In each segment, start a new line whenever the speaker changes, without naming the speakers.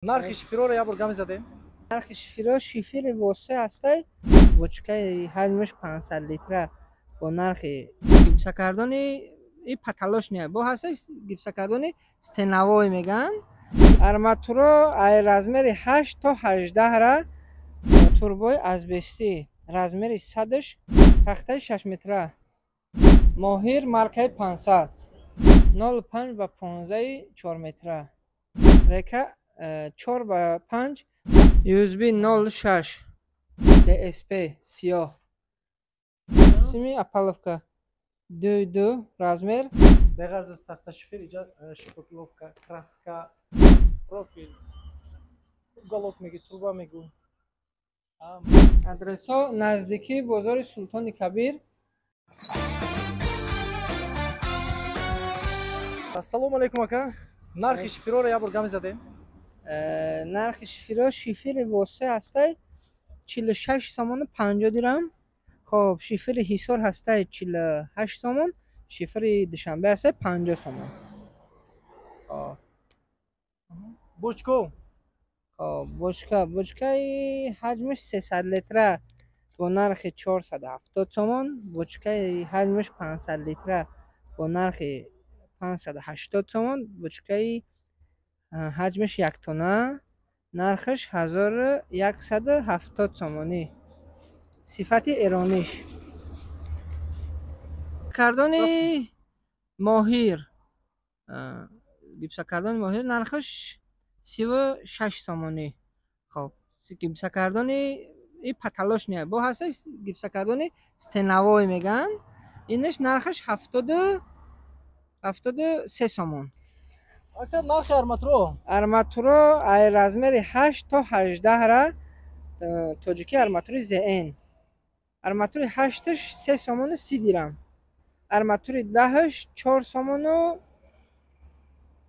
Нархи шифироро як бор гап мезадем.
Нархи шифиро, шифири восе ҳастай, бочкаи ҳаҷмаш 500 литра бо нархи гипсакардони и потолочная бо ҳастай, гипсакардони стеновой мегӯянд. Арматуро ай размери 8 то 18 ра, турбои асбестӣ размери 100-ш, тахтаи 6 метра, моҳир маркаи 500, 05 ба 15 4 метра, река 4 ба 5, USB 06, DSP сиёҳ, сими опалубка 2-2 размер.
Беғарз аз тахта шифер иҷа шпаклёвка, краска, профил, уголок мегӯ, труба мегӯ.
Адресҳо: наздикии бозори Султони Кабир.
Ассалому алайкум, ака. Нархи шифироро як бор гап мезадем.
Нархи шифиро, шифири восе ҳастай 46 сомону 50 дирам. Хоб, шифири Ҳисор ҳастай 48 сомон, шифири Душанбе ҳастай 50 сомон.
Бочко?
Хоб, бочка, бочкаи ҳаҷмаш 300 литра бо нархи 470 сомон, бочкаи ҳаҷмаш 500 литра бо нархи 580 сомон, бочкаи ҳаҷмаш яктона нархаш 1170 сомонӣ. Сифати эрониш. Кардони моҳир, гипсакардони моҳир нархаш 36 сомонӣ. Хоб, гипсакардони и потолочная бо ҳастай, гипсакардони стеновой мегӯянд. Инаш нархаш 73 сомон.
Ака, нархи арматуро?
Арматуро ай размери 8 то 18 ра, тоҷикӣ арматури ЗН. Арматури ҳашташ 3 сомону 30 дирам. Арматури 10-аш 4 сомону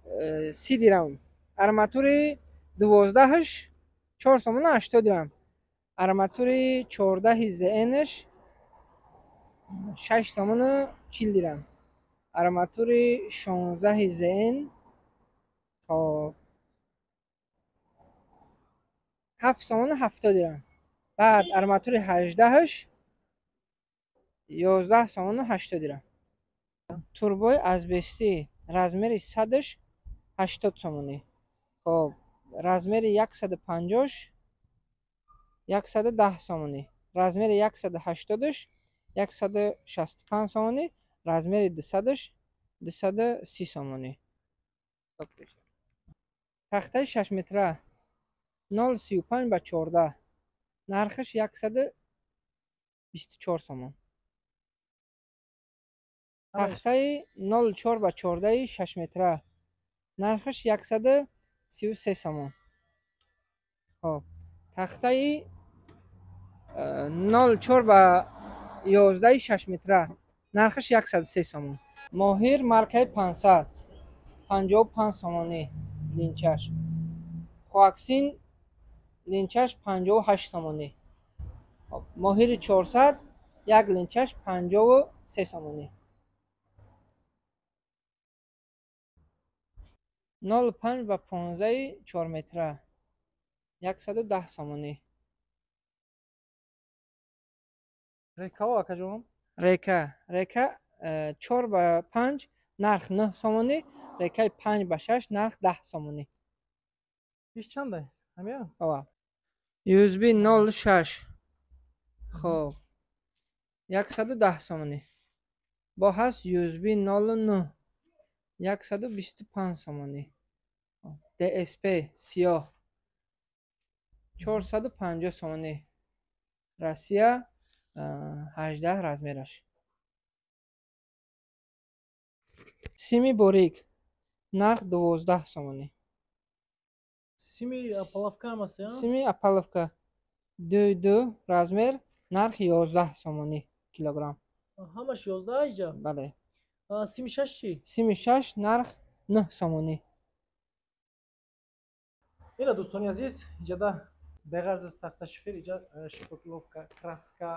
30 дирам. Арматури 12-аш 4 сомону 80 дирам. Арматури 14-и ЗН-аш 6 сомону 40 дирам. Арматури 16-и ЗН, хоб, 7 сомону 70 дирам. Баъд арматури 18-аш 11 сомону 80 дирам. Турбои асбестӣ размери 100-аш 80 сомонӣ. Хоб, размери 150-аш 110 сомонӣ. Размери 180-аш 165 сомонӣ. Размери 200-аш 230 сомонӣ. Тахтаи 6 метра 0,35 ба 14 нархаш 124 сомон. Тахтаи 0,4 ба 14 6 метра нархаш 133 сомон. Хоб, тахтаи 0,4 ба 11 6 метра нархаш 103 сомон. Моҳир маркаи 500, 55 сомонӣ линчаш. Хоаксин линчаш 58 сомонӣ. Моҳири 400 як линчаш 53 сомонӣ. 0,5 ба 15 4 метра 110 сомонӣ.
Рекао, акаҷон?
Река, река 4 ба 5 нарх 9 сомонӣ, рекаи 5 ба 6 нарх 10 сомонӣ.
Иш чанда? Ҳамия?
Ова. USB 06, хоб, 110 сомонӣ. Бо ҳаст USB 09, 125 сомонӣ. DSP сиёҳ 450 сомонӣ. Россия, 18 размераш. Сими борик нарх 12 сомонӣ.
Сими опалубка ҳам аст?
Сими опалубка 2-2 размер нарх 11 сомонӣ килограмм.
Ҳамаш 11 иҷа?
Бале.
Сими шаш чӣ?
Сими шаш нарх 9 сомонӣ.
Ина, дӯстони азиз, иҷада беғарз аз тахта шифер иҷа шпаклёвка, краска,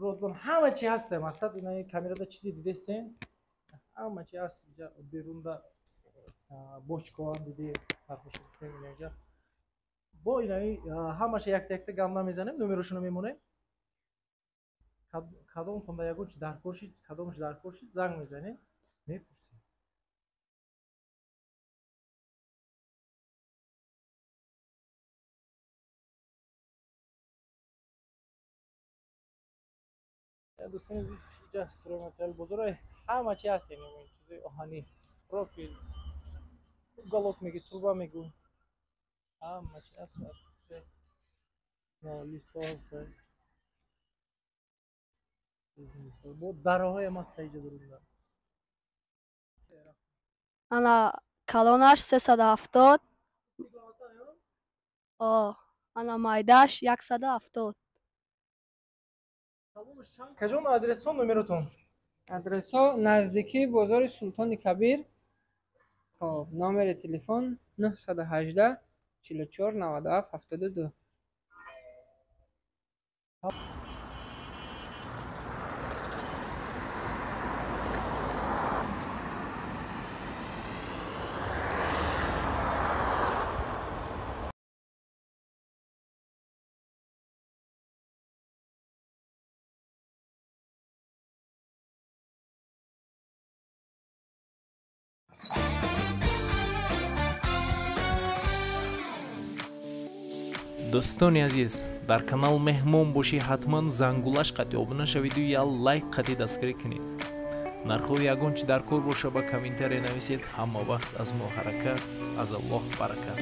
ротбон, ҳама чи ҳаст. Мақсад, ина камерада чизе дидестен, ҳама чи ҳаст иҷа берунда. Бочкоам дидем, нархоша гуфтем инаҷа. Бо инаи ҳамаша якта якта гам намезанем, номерошонро мемонем. Кадомтон ба ягон чи даркор шид, кадомаш даркор шид, занг мезанем, мепурсем. Дӯстони азиз, иҷа стройматериал бозорай ҳама чи ҳаст, чизои оҳанӣ, профил, уголок мегӯ, труба мегӯ, ҳама чи ҳаст. Лисо ҳаст, бо дараҳоям ҳаст иҷа дурунда.
Ана калонаш 370, ана майдаш 170.
Каҷон адресҳо, номеротон?
Адресҳо наздикии бозори Султони Кабир. Хоб, номери телефон 918 44 97 72.
Дӯстони азиз, дар канал меҳмон бошӣ, ҳатман зангулаш қатъи обуна шавиду я лайк қатъи дастгирӣ кунед. Нархҳои ягон чи дар кор боша, ба комментария нависед. Ҳама вақт аз мо ҳаракат, аз Аллоҳ баракат.